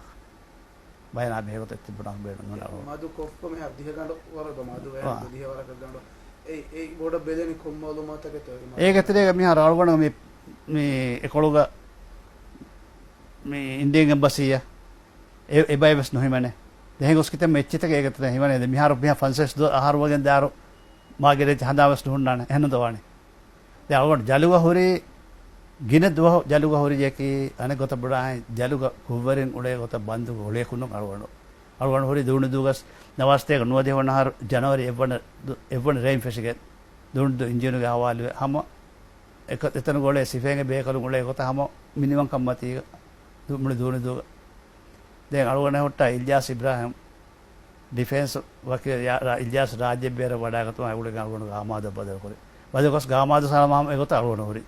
ބަޔާނާ ބެހޭގޮތަށް ތިބުނާ ބޭނުން ނޫން އަޅު. މަދު ކޮށްފަ މިހާރު ދިހަ ގަނޑު ވަރަށް މަދު ވޭ، އާ. ދިހަ ވަރަކަށް ގަނޑު. އެ، އެ ބޮޑަށް ބެލެނީ ކޮން މައުލޫމާތަކެއްތޯ އެ މަދު؟ އޭގެ ތެރޭގަ މިހާރު އަޅުގަނޑު މި، މި އެކޮޅުގަ މި އިންޑިއަން އެމްބަސީއަށް އެ، އެބައެއް ވެސް ނުހިމެނޭ. ދެހެން ގޮސް ކިތަންމެ އެއްޗިތަކެއް އޭގެ ތެރޭ ހިމެނޭ. ދެ މިހާރު މިހާ ފަންސަވީސް ދު-، އަހަރު ވެގެން ދާއިރު މާގެ ރޭއްޗެއް ހަނދާން ވެސް ނުހުންނާނެ. އެހެން ނުދަވާނެ. ދެން އަޅުގަނޑު ޖަލުގަ ހުރީ، ގިނަ ދުވަހު ޖަލުގަ ހުރިއެކީ، އަނެއް ގޮތަށް ބުނާހައި، ޖަލުގަ ކުށްވެރިން އުޅޭ ގޮތަށް ބަންދުގަ އުޅޭކުނު އަޅުގަނޑު. އަޅުގަނޑު ހުރީ ދޫނިދޫގަސް ނަވާސްތޭކަ ނުވަދިހަ ވަނަ އަހަރު ޖަނަވަރީ އެއްވަނަ ދު-، އެއްވަނަ ރޭން ފެށިގެން ދޫނިދޫ އިންޖީނުގެ ހަވާލުވެ ހަމަ އެކަ-، އެތަނުގަ އުޅޭ ސިފޭންގެ ބޭކަލުން އުޅޭ ގޮތަށް ހަމަ މިނިވަންކަން މަތީގަ ދު-، މުޅި ދޫނިދޫގަ. ދެން އަޅުގަނޑަށް ހުއްޓާ އިލްޔާސް އިބްރާހިމް ޑިފެންސް ވަކި-، ޔާ-، ރާ-، އިލްޔާސް ރާއްޖެ ބޭރަށް ވަޑާގަތުމާ އެގުޅިގެން އަޅުގަނޑު ގާމާދަށް ބަދަލުކުރި. ބަދަލުކޮށް ގާމާދު ސަލާމާ އެގޮތަށް އަޅުގަނޑު ހުރި.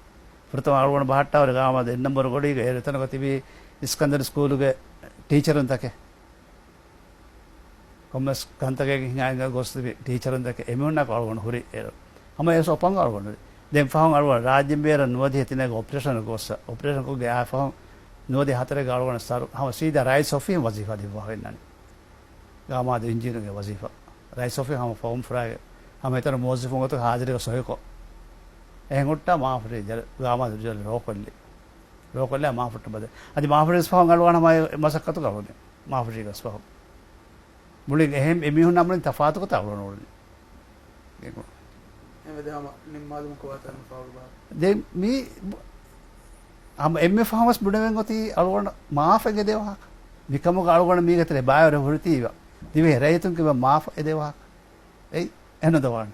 ފުރަތަމަ އަޅުގަނޑު ބަހައްޓާ ހުރި ގާމާދު އެއް ނަންބަރު ގޮޑީގަ އޭރު އެތަނުގަ ތިބީ އިސްކަންދަރު ސްކޫލުގެ ޓީޗަރުންތަކެއް، ކޮންމެސް ކަންތަކެއް ހިނގާ ހިނގާ ގޮސް ތިބި ޓީޗަރުންތަކެއް އެމީހުންނާ އަޅުގަނޑު ހުރި އޭރު. ހަމަ އެސް އޮޕަން އަޅުގަނޑު ހުރި. ދެން ފަހުން އަޅުގަނޑު ރާއްޖެ ބޭރަށް ނުވަދިހަ ތިނެއްގަ އޮޕަރޭޝަން ގޮސް، އޮޕަރޭޝަން ކޮށްގެ އާ ފަހުން ނުވަދިހަ ހަތަރެއްގަ އަޅުގަނޑު ސަރު ހަމަ ސީދާ ރައީސް އޮފީހުން ވަޒީފާ ލިބިފަ ހުންނަނީ. ގާމާދު އިންޖީނުގެ ވަޒީފާ. ރައީސް އޮފީހުން ހަމަ ފަހުން ފުރާގެ ހަމަ އެތަނު މުވައްޒަފުން ގޮތުގަ ހާޒިރީގަ ސޮހިކޮށް، އެހެން ހުއްޓާ މާފަށި ޖަލަ-، ގާމާދު ޖަލަ ރޯކޮށްލި. ރޯކޮށްލާ މާފަށްޓަށް ބަދަ. އަދި މާފަށި ފަހުން އަޅުގަނޑު ހަމަ މަސައްކަތުގަ އުޅުނީ. މާފަށި ގަސް ފަހުން. މުޅިން އެހެން އެމީހުންނާ މުޅިން ތަފާތު ގޮތަށް އަޅުގަނޑު އުޅުނީ. އެހެންވެ ހަމަ ނިންމާލުމަކު ވާތަން ފާޅު ބާ. ދެން މީ ބު-، ހަމަ އެންމެ ފަހުން ވެސް ބުނެވެން އޮތީ އަޅުގަނޑަށް މާފަށް އެދޭ ވާހަކަ. މިކަމުގަ އަޅުގަނޑު މީގެ ތެރޭ ބާވަރެއް ހުރިތީވެ. ދިވެހި ރައްޔިތުން ކިބަ މާފަށް އެދޭ ވާހަކަ. އެއީ އެހެން ނުދަވާނެ.